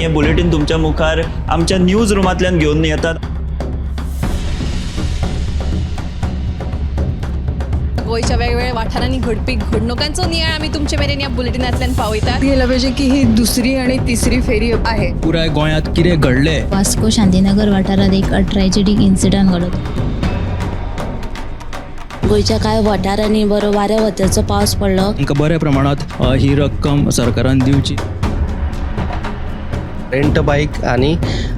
हें बुलेटीन तुमच्या मुखार आमच्या न्यूज रुमांतल्यान घेवन येतात. गोंयच्या वेगवेगळ्या वाठारांनी घडपी घडणुकांचो नियाळ आमी तुमचे मेरेन ह्या बुलेटिनांतल्यान पावयतात. गेलं पाहिजे की ही दुसरी आणि तिसरी फेरी आहे. पुराय गोंयांत कितें घडलें. वास्को शांतीनगर वाठारांत एक ट्रॅजेडीक इन्सिडंट घडलो. गोंयच्या कांय वाठारांनी बरो वाऱ्या वताचो पावस पडलो. तांकां बऱ्या प्रमाणांत ही रक्कम सरकारान दिवची. रेंट बायक आनी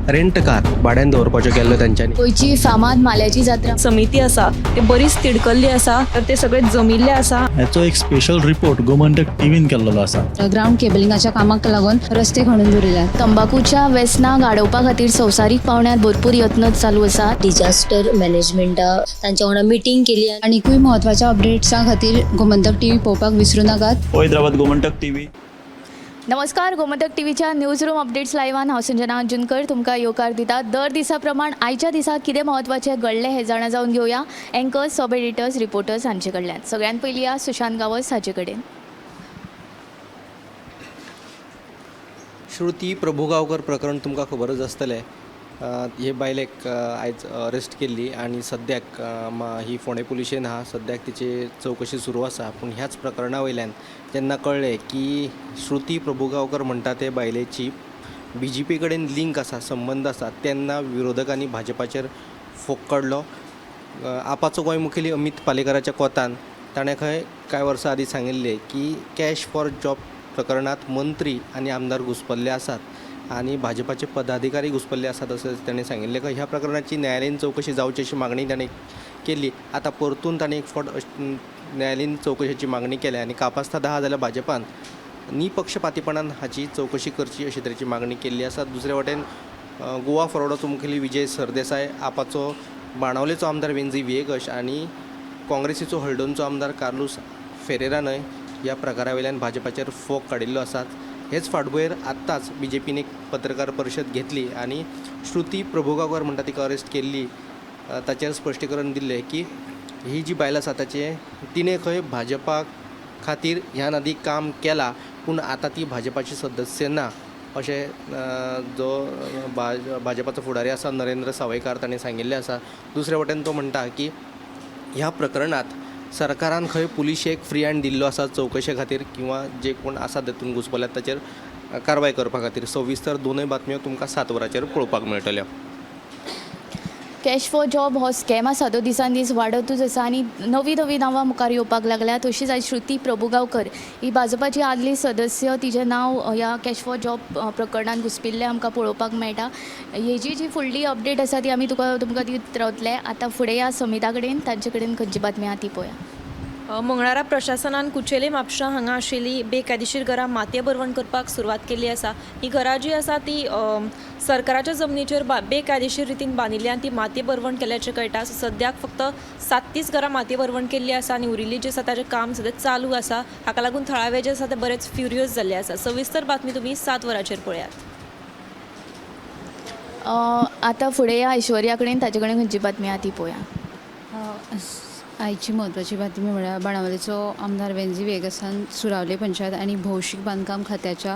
रेंट कार भाड्यान दवरपाच्यो केल्ल्यो तेंच्यांनी. गोंयची फामाद माल्याची जात्रा. समिती आसा ते बरीच तिडकल्ली आसा, तर ते सगळे जमिल्ले आसा. हाचो एक स्पेशल रिपोर्ट गोमंतक टीव्हीन केल्लो आसा. ग्राउंड केबलिंगाच्या कामाक लागून रस्ते खणून दवरिल्यात. तंबाकूच्या वेसनाक आडोवपा खातीर संवसारीक पावंड्यार भरपूर यत्न चालू आसात. डिजास्टर मॅनेजमेंटा तांच्या वांगडा मिटींग केली. आनिकूय म्हत्वाच्या अपडेट्सां खातीर गोमंतक टीव्ही पळोवपाक विसरूं नाकात. पळयत रावात गोमंतक टीव्ही. नमस्कार, गोमंतक टीव्हीच्या न्यूज रूम अपडेट्स लायव्हान हांव संजना अंजुनकर तुमकां येवकार दिता. दर दिसा प्रमाण आयच्या दिसा कितें म्हत्वाचें घडलें हें जाणा जावन घेवया एंकर्स, सब एडिटर्स, रिपोर्टर्स हांचे कडल्यान. सगळ्यान पयलीं या सुशांत गांवस हाचे कडेन. श्रुती प्रभुगांवकर प्रकरण तुमकां खबरच आसतलें. हे बायलेक आयज अरेस्ट केल्ली आनी सद्याक ही फोंडें पुलिशेन आहा. सद्याक तिची चवकशी सुरू आसा. पूण ह्याच प्रकरणा वयल्यान जेन्ना कळ्ळें की श्रुती प्रभुगांवकर म्हणटा ते बायलेची बी जे पी कडेन लिंक आसा, संबंद आसा, तेन्ना विरोधकांनी भाजपाचेर फोग काडलो. आपाचो गोंय मुखेली अमीत पालेकाराच्या कोतान ताणें खंय कांय वर्सां आदीं सांगिल्लें की कॅश फॉर जॉब प्रकरणांत मंत्री आनी आमदार घुसपल्ले आसात आनी भाजपाचे पदाधिकारी घुसपल्ले आसात अशें ताणें सांगिल्लें. ह्या प्रकरणाची न्यायालयीन चवकशी जावची अशी मागणी ताणें केल्ली. आतां परतून ताणें एक फावट न्यायालयीन चवकशेची मागणी केल्या आनी कापास्ता आहा जाल्यार भाजपान निपक्षपातीपणान हाची चवकशी करची अशे तरेची मागणी केल्ली आसा. दुसरे वटेन गोवा फॉरवर्डाचो मुखेली विजय सरदेसाय, आपाचो बाणावलेचो आमदार वेंजी व्हिएगश आनी काँग्रेसीचो हळदोणचो आमदार कार्लूस फेरेरानय ह्या प्रकारा वयल्यान भाजपाचेर फोग काडिल्लो आसात. हेच फाटभुंयेर आत्तांच बी जे पीन एक पत्रकार परिशद घेतली आनी श्रुती प्रभुगांवकर म्हणटा तिका अरेस्ट केल्ली ताचेर स्पश्टीकरण दिल्लें की ही जी बायल आसा ताचें तिणें खंय भाजपा खातीर ह्यान आदीं काम केलां, पूण आतां ती भाजपाची सदस्य ना अशें जो भाजपाचो फुडारी आसा नरेंद्र सावयकार ताणें सांगिल्लें आसा. दुसरे वटेन तो म्हणटा की ह्या प्रकरणांत सरकारान खंय पुलिशेक फ्री हँड दिल्लो आसा चवकशे खातीर किंवा जे कोण आसा तातूंत घुसपल्यात ताचेर कारवाय करपा खातीर. सविस्तर दोनूय बातम्यो तुमकां 7 वरांचेर पळोवपाक मेळटल्यो. कॅश फॉर जॉब हो स्कॅम आसा तो दिसान दीस वाडतूच आसा आनी नवीं नवीं नांवां मुखार येवपाक लागल्या. तशीच आयज श्रुती प्रभुगांवकर ही भाजपाची आदली सदस्य, तिजें नांव ह्या कॅश फॉर जॉब प्रकरणान घुसपिल्लें आमकां पळोवपाक मेळटा. हेजी जी फुडली अपडेट आसा ती आमी तुमकां दित रावतले. आतां फुडें या समिता कडेन, तांचे कडेन खंयची बातमी आहा ती पळोवया. मंगळारा प्रशासनान कुचेले म्हापशां हांगा आशिल्ली बेकायदेशीर घरां मातये भरवण करपाक सुरवात केल्ली आसा. ही घरां जी आसा ती सरकाराच्या जमनीचेर बेकायदेशीर रितीन बांदिल्ली आनी ती मातये भरवण केल्याचें कळटा. सो सद्याक फक्त 37 घरां मातये भरवण केल्ली आसा आनी उरिल्ली जी आसा ताचें काम सद्या चालू आसा. हाका लागून थळावे जे आसा ते बरेच फ्युरियस जाल्ले आसा. सविस्तर बातमी तुमी 7 वरांचेर पळयात. आतां फुडें या ऐश्वर्या कडेन, ताचे कडेन खंयची बातमी आहा ती पळोवया. आयची म्हत्वाची बातमी म्हळ्यार बाणावलेचो आमदार वेंजी व्हिएगसान सुरावले पंचायत आनी भौशीक बांदकाम खात्याच्या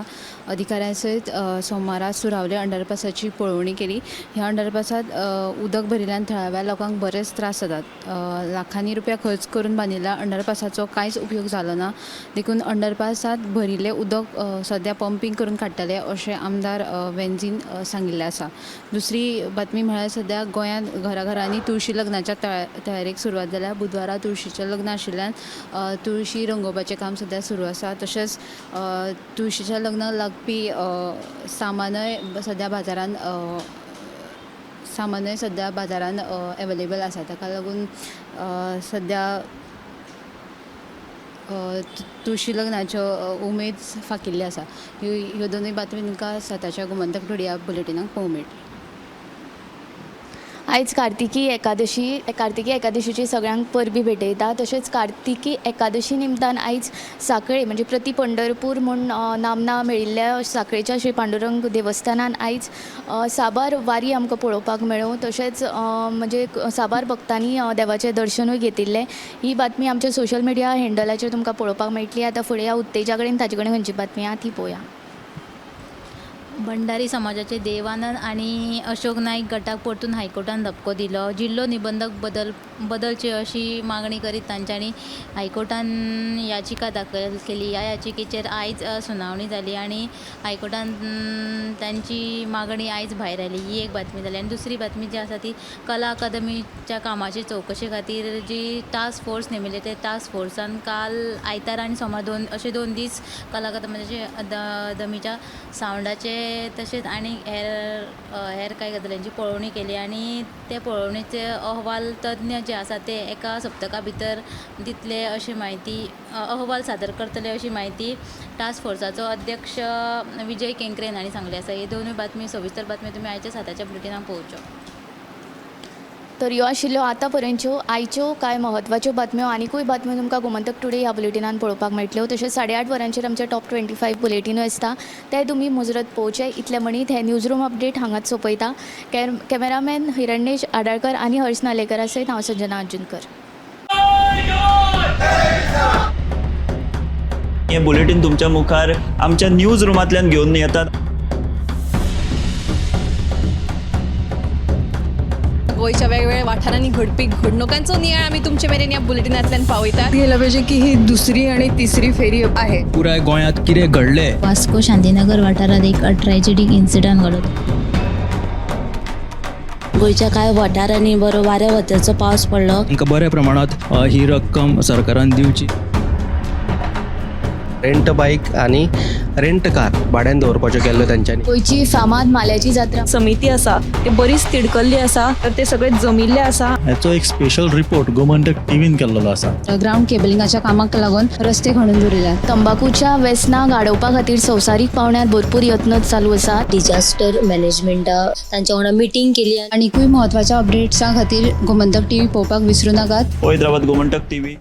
अधिकाऱ्यां सयत सोमारा सुरावले अंडरपासाची पळोवणी केली. ह्या अंडरपासांत उदक भरिल्ल्यान थळाव्या लोकांक बरेच त्रास जातात. लाखांनी रुपया खर्च करून बांदिल्ल्या अंडरपासाचो कांयच उपयोग जालो ना, देखून अंडरपासांत भरिल्लें उदक सद्या पंपींग करून काडटले अशें आमदार वेंजीन सांगिल्लें आसा. दुसरी बातमी म्हळ्यार सद्या गोंयांत घराघरांनी तुळशी लग्नाच्या तयारेक सुरवात जाल्या. बुधवारा तुळशीचें लग्न आशिल्ल्यान तुळशी रंगोवपाचें काम सद्या सुरू आसा. तशेंच तुळशीच्या लग्नाक लागपी सामानय सद्या बाजारान एवेलेबल आसा. ताका लागून सद्या तुळशी लग्नाच्यो उमेद फाकिल्ली आसा. ह्यो दोनूय बातमी तुमकां 7च्या गोमंतक टुडे ह्या बुलेटिनाक पळोवंक मेळटली. आयज कार्तिकी एकादशी, कार्तिकी एकादशीची सगळ्यांक परबी भेटयता. तशेंच कार्तिकी एकादशी निमतान आयज साखळे म्हणजे प्रति पंढरपूर म्हूण नामना मेळिल्ल्या साखळेच्या श्री पांडुरंग देवस्थानान आयज साबार वारी आमकां पळोवपाक मेळ्ळ्यो. तशेंच म्हणजे साबार भक्तांनी देवाचें दर्शनूय घेतिल्लें. ही बातमी आमच्या सोशल मिडिया हँडलाचेर तुमकां पळोवपाक मेळटली. आतां फुडें ह्या उत्तेजा कडेन, ताचे कडेन खंयची बातमी आहा ती पळोवया. भंडारी समाजाचे देवानंद आनी अशोक नायक गटाक परतून हायकोर्टान धपको दिलो. जिल्लो निबंधक बदल बदलचे अशी मागणी करीत तांच्यांनी हायकोर्टान याचिका दाखल केली. ह्या याचिकेचेर आयज सुनावणी जाली आनी हायकोर्टान तांची मागणी आयज भायर आयली. ही एक बातमी जाली. आनी दुसरी बातमी जी आसा ती कला अकादमीच्या कामाचे चवकशे खातीर जी टास्क फोर्स नेमिल्ली ते टास्क फोर्सान काल आयतार आनी सोमार दोन अशे 2 दीस कला अकादमीचे अकादमीच्या सावंडाचे तशेंच आनी हेर हेर कांय गजालींची पळोवणी केली आनी ते पळोवणेचे अहवाल तज्ञ जे आसा ते एका सप्तका भितर दितले अशी म्हायती, अहवाल सादर करतले अशी म्हायती टास्क फोर्साचो अध्यक्ष विजय केंकरेन हांणी सांगले आसा. हे दोनूय बातमी, सविस्तर बातमी तुमी आयच्या 7च्या बुलेटिनाक पळोवच्यो. तर ह्यो आशिल्ल्यो आतां पर्यंतच्यो आयच्यो कांय म्हत्वाच्यो बातम्यो. आनिकूय बातम्यो तुमकां गोमंतक टुडे ह्या बुलेटिनान पळोवपाक मेळटल्यो. तशेंच 8:30 वरांचेर आमचें टॉप 25 बुलेटिनूय आसता, तें तुमी मुजरत पळोवचें. इतलें म्हणीत हें न्यूज रूम अपडेट हांगाच सोंपयता. कॅमेरामॅन हिरण्येश आडाळकर आनी हर्ष नालेकरा सयत हांव संजना अर्जुनकर. हें बुलेटीन तुमच्या मुखार आमच्या न्यूज रुमांतल्यान घेवन येतात. गोंयच्या वेगवेगळ्या वाठारांनी घडपी घडणुकांचो नियाळ आमी तुमचे मेरेन ह्या बुलेटिनांतल्यान पावयतात. गेलं पाहिजे की ही दुसरी आणि तिसरी फेरी आहे. पुराय गोंयांत कितें घडलें वास्को शांतीनगर वाठारात एक ट्रॅजेडीक इन्सिडंट घडलो. गोंयच्या कांय वाठारांनी बरो वाऱ्या वताचो पावस पडलो. तांकां बऱ्या प्रमाणांत ही रक्कम सरकारान दिवची. रेंट बायक आनी रेंट कार भाड्यान दवरपाच्यो केल्ल्यो तेंच्यांनी. गोंयची फामाद माल्याची जात्रा समिती आसा ते बरीच तिडकल्ली आसा, तर ते सगळे जमिल्ले आसा. हाचो एक स्पेशल रिपोर्ट गोमंतक टीव्हीन केल्लो आसा. ग्रावंड केबलिंगाच्या कामाक लागून रस्ते खणून दवरिल्यात. तंबाकूच्या वेसनाक आडोवपा खातीर संवसारीक पावंड्यार भरपूर यत्न चालू आसात. डिजास्टर मॅनेजमेंटा तांच्या वांगडा मिटींग केली. आनिकूय म्हत्वाच्या अपडेट्सां खातीर गोमंतक टीव्ही पळोवपाक विसरूं नाकात. पळयत रावात गोमंतक टीव्ही.